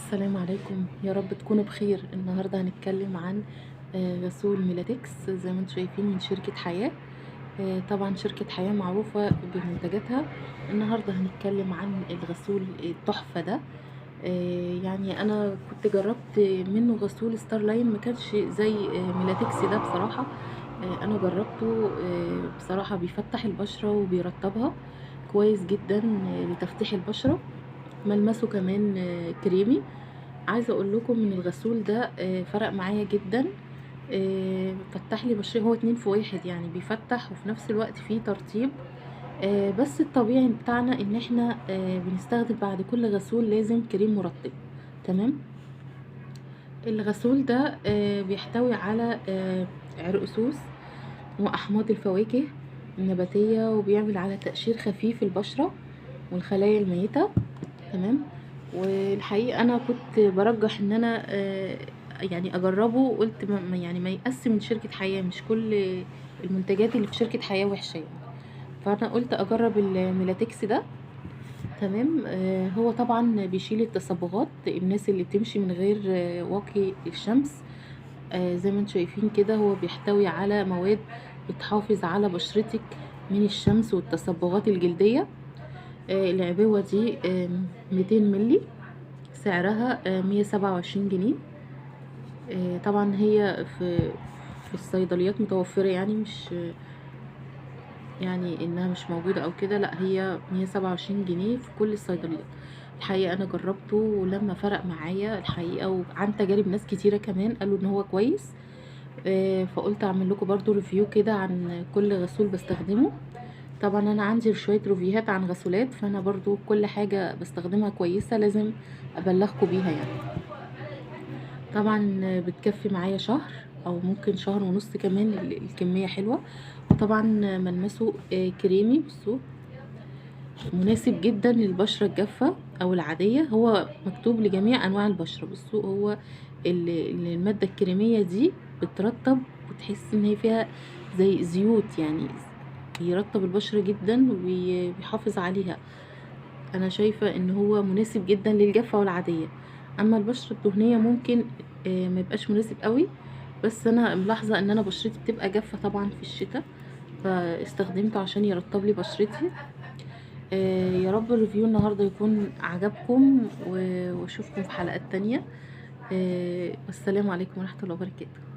السلام عليكم، يا رب تكونوا بخير. النهارده هنتكلم عن غسول ميلاتكس زي ما انتم شايفين من شركة حياة. طبعا شركة حياة معروفة بمنتجاتها. النهارده هنتكلم عن الغسول التحفة ده. يعني انا كنت جربت منه غسول ستار لاين، ما كانش زي ميلاتكس ده بصراحة. انا جربته، بصراحة بيفتح البشرة وبيرطبها كويس جدا لتفتيح البشرة. ملمسه كمان كريمي. عايزه اقول لكم ان الغسول ده فرق معايا جدا، فتح لي بشرتي. هو 2 في 1 يعني، بيفتح وفي نفس الوقت فيه ترطيب. بس الطبيعي بتاعنا ان احنا بنستخدم بعد كل غسول لازم كريم مرطب. تمام. الغسول ده بيحتوي على عرق سوس واحماض الفواكه النباتية، وبيعمل على تقشير خفيف البشرة والخلايا الميتة. تمام. والحقيقة انا كنت برجح ان انا يعني اجربه. قلت يعني ما يقسم من شركة حياة، مش كل المنتجات اللي في شركة حياة وحشة يعني، فانا قلت اجرب الميلاتكس ده. تمام. هو طبعا بيشيل التصبغات، الناس اللي بتمشي من غير واقي الشمس. زي ما انتم شايفين كده هو بيحتوي على مواد بتحافظ على بشرتك من الشمس والتصبغات الجلدية. العبوة دي 200 ملي، سعرها 127 جنيه. طبعا هي في الصيدليات متوفرة، يعني مش يعني انها مش موجودة او كده، لا هي 127 جنيه في كل الصيدليات. الحقيقة انا جربته ولما فرق معايا الحقيقة، وعن تجارب ناس كتيرة كمان قالوا ان هو كويس. فقلت اعمل لكم برضو review كده عن كل غسول بستخدمه. طبعا انا عندي شوية review هات عن غسولات، فانا برضو كل حاجة بستخدمها كويسة لازم ابلغكم بيها يعني. طبعا بتكفي معايا شهر او ممكن شهر ونص كمان، الكمية حلوة. وطبعا ملمسه كريمي، بصوا مناسب جدا للبشره الجافه او العادية. هو مكتوب لجميع انواع البشرة. بصوا هو المادة الكريميه دي بترطب، وتحس ان هي فيها زي زيوت يعني، بيرطب البشرة جدا وبيحافظ عليها. انا شايفه ان هو مناسب جدا للجافه والعاديه. اما البشرة الدهنية ممكن ما يبقاش مناسب قوي، بس انا ملاحظة ان انا بشرتي بتبقى جافة طبعا في الشتاء، فاستخدمته عشان يرطب لي بشرتي. يا رب ال review النهارده يكون عجبكم، واشوفكم في حلقات تانية. والسلام عليكم ورحمة الله وبركاته.